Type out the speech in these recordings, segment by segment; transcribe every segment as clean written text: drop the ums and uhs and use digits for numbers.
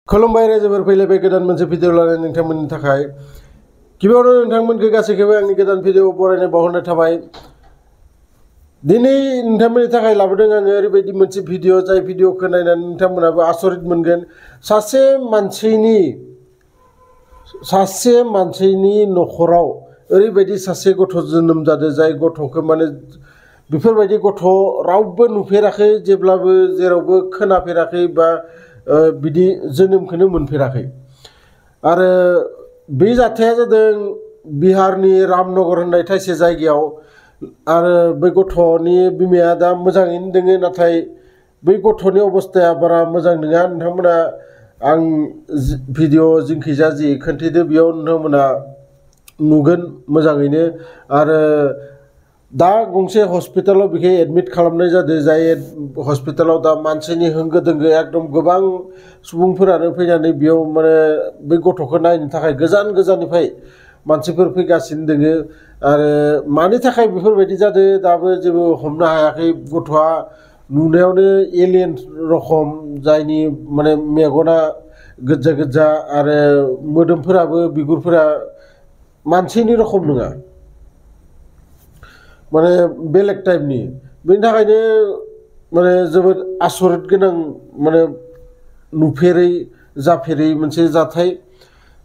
खुलुमबाय रायजोफोर फैलायबाय गोदान मोनसे भिडिअ लानानै नोंथांमोननि थाखाय गिबियावनो नोंथांमोनखौ गासैखौबो आंनि गोदान भिडिअ बरायनाय बावहरनाय थाबाय दिनै नोंथांमोननि थाखाय लाबोदों आङो ओरैबायदि मोनसे भिडिअ जाय भिडिअखौ नायनानै नोंथांमोनाबो आसरित मोनगोन सासे मानसिनि नखराव ओरैबायदि सासे गथ' जोनोम जादों जाय गथ'खौ माने बेफोरबायदि गथ' रावबो नुफेराखै जेब्लाबो जेरावबो खोनाफेराखै बा बिदि जोनोमखौनो मोनफेराखै आरो बे जाथाया जादों बिहारनि रामनगर होननाय थाइसे जायगायाव आरो बै गथ'नि बिमाया दा मोजाङैनो दोङो नाथाय बै गथ'नि अबस्थाया बारा मोजां नङा नोंथांमोना आं भिडिअ जिंखिजा जि खोन्थिदो बेयाव नोंथांमोना नुगोन मोजाङैनो आरो दा गंसे हस्पिटालाव बेखौ एडमिट खालामनाय जादों जाय हस्पिटालाव दा मानसिनि होंगो दोंगो एकदम गोबां सुबुंफोरानो फैनानै बेयाव माने बै गथ'खौ नायनो थाखाय गोजान गोजाननिफ्राय मानसिफोर फैगासिनो दोङो आरो मानि थाखाय बेफोरबायदि जादों दाबो जेबो हमनो हायाखै गथ'आ नुनायावनो एलियन रखम जायनि माने मेगना गोजा गोजा आरो मोदोमफोराबो बिगुरफोरा मानसिनि रखम नङा माने बेलेग टाइपनि बेनि थाखायनो माने जोबोद आसरित गोनां माने नुफेरै जाफेरै मोनसे जाथाय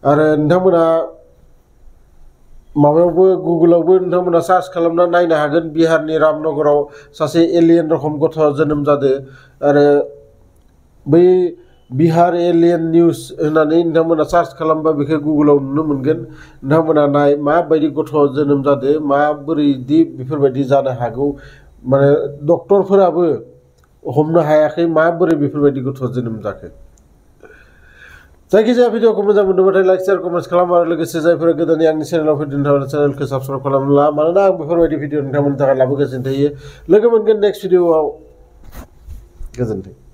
आरो नोंथांमोना माबायावबो गुगोलावबो नोंथांमोना सार्च खालामना नायनो हागोन बिहारनि रामनगराव सासे एलियन रखम गथ' जोनोम जादों आरो बै बिहार एलियन निउज होननानै नोंथांमोना सार्च खालामबा बेखौ गुगोलाव नुनो मोनगोन नोंथांमोना नाय माबायदि गथ' जोनोम जादों माबोरैदि बेफोरबायदि जानो हागौ माने डक्टरफोराबो हमनो हायाखै माबोरै बेफोरबायदि गथ' जोनोम जाखो जायखिजाया भिडिअखौ मोजां मोनदोंबाथाय लाइक शेयार कमेन्ट खालाम आरो लोगोसे जायफोरा गोदानै आंनि चेनेलाव फैदों नोंथांमोना चेनेलखौ साबस्क्राइब खालामला मानोना आं बेफोरबायदि भिडिअ नोंथांमोननि थाखाय लाबोगासिनो थायो लोगो मोनगोन नेक्स्ट भिडिअआव गोजोन्थों।